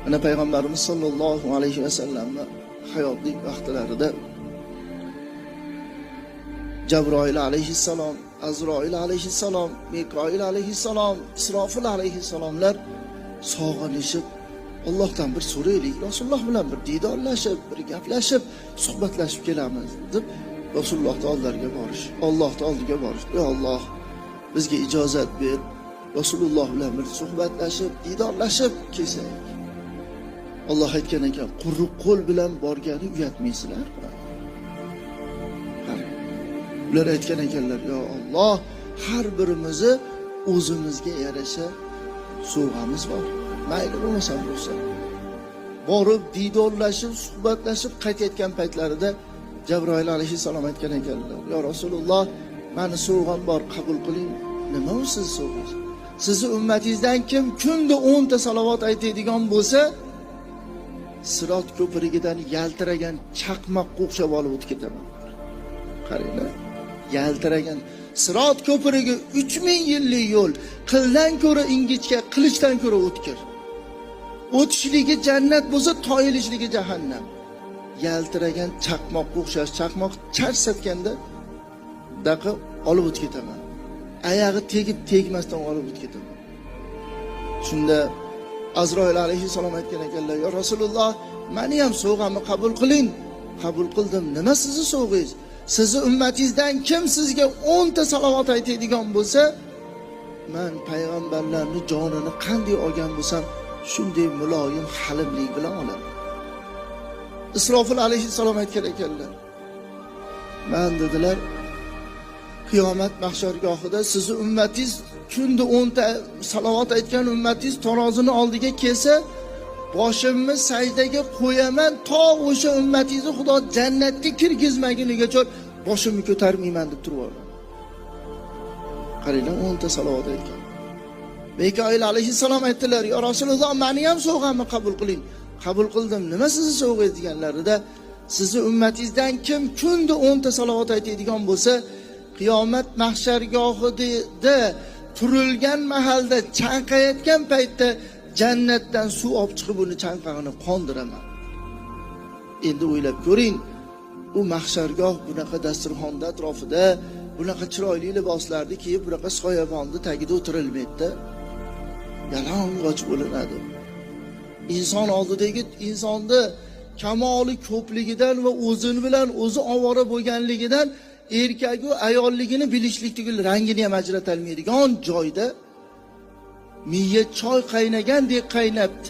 Mana Payg'ambarimiz sollallohu alayhi vasallamni hayotlik vaqtlarida Jabroil alayhissalom, Azroil alayhissalom, Mikoil alayhissalom, Isrofil alayhissalomlar sog'inishib, Allohdan bir so'raylik, Rasululloh bilan bir diydorlashib, bir gaplashib, suhbatlashib kelamiz deb Rasulullohni oldilariga borish, Allohni oldiga borish. Ey Alloh, bizga ijozat ber, Rasululloh bilan bir suhbatlashib, diydorlashib kelsak. Alloh aytgan ekan, quruq qo'l bilan borgani uyatmaysizlar. Qarang. Ular aytgan ekanlar, yo Alloh, har birimizni o'zimizga yarasha sovg'amiz bor. Mayli bo'lmasam bo'lsa. Borib diydorlashib, suhbatlashib qaytayotgan paytlarida Jabroil alayhissalom aytgan ekanlar, yo Rasululloh, mani sovg'am bor, qabul qiling. Nima u siz sovg'angiz? Sizni ummatingizdan kim kunda 10 ta salovat aytadigan bo'lsa, Sirot ko'prigidan yaltiragan chaqmoqqa o'xshab olib o'tib ketaman. Qaranglar, yaltiragan Sirot ko'prigi 3000 yillik yo'l, qildan ko'ra ingichka, qilichdan ko'ra o'tkir. O'tishligi jannat bo'lsa, toyilishligi jahannam. Yaltiragan chaqmoqqa o'xshash, chaqmoq charsatganda daqa olib o'tib ketaman. Oyog'i tegib tegmasdan olib o'tib ketaman. Shunda Azroil alayhissalom aytgan ekanlar, yo Rasululloh, meni ham sovg'amni qabul qiling. Qabul qildim. Nima sizni sovg'ingiz? Sizni ummatingizdan kim sizga 10 ta salovat aytadigan bo'lsa, man payg'ambarlarning jonini qanday olgan bo'lsam, shunday muloyim halimlik bilan olaman. Isrofil alayhissalom aytgan ekanlar, man dedilar, qiyomat mahshargohida sizni ummatingiz kunda 10 ta salovat aytgan ummatingiz tarozini oldiga kelsa, boshimni sajdaga qo'yaman, to o'sha ummatingizni Xudo jannatga kirgizmagunigacha boshimni ko'tarmayman deb turib olgan. Qaranglar, 10 ta salovat aytgan. Mikoil alayhissalom aytdilar, yo Rasululloh, meni ham sovg'amni qabul qiling. Qabul qildim. Nima sizni sovg'angiz deganlarida, sizni ummatingizdan kim kunda 10 ta salovat aytadigan bo'lsa, qiyomat mahshargohida turilgan mahalda chanqayotgan paytda jannatdan suv olib chiqib uni chanqog'ini qondiraman. Endi o'ylab ko'ring, u mahshargoh bunaqa dasturxonda atrofida bunaqa chiroyli liboslarni kiyib, bunaqa soyabonni tagida o'tirilmaydi. Yalang'och bo'linadi. Inson oldidagi insonni kamoli ko'pligidan va o'zini bilan o'zi ovora bo'lganligidan erkagu ayolligini bilishlik tugul rangini ham ajratolmaydigan joyda miya choy qaynagandek qaynab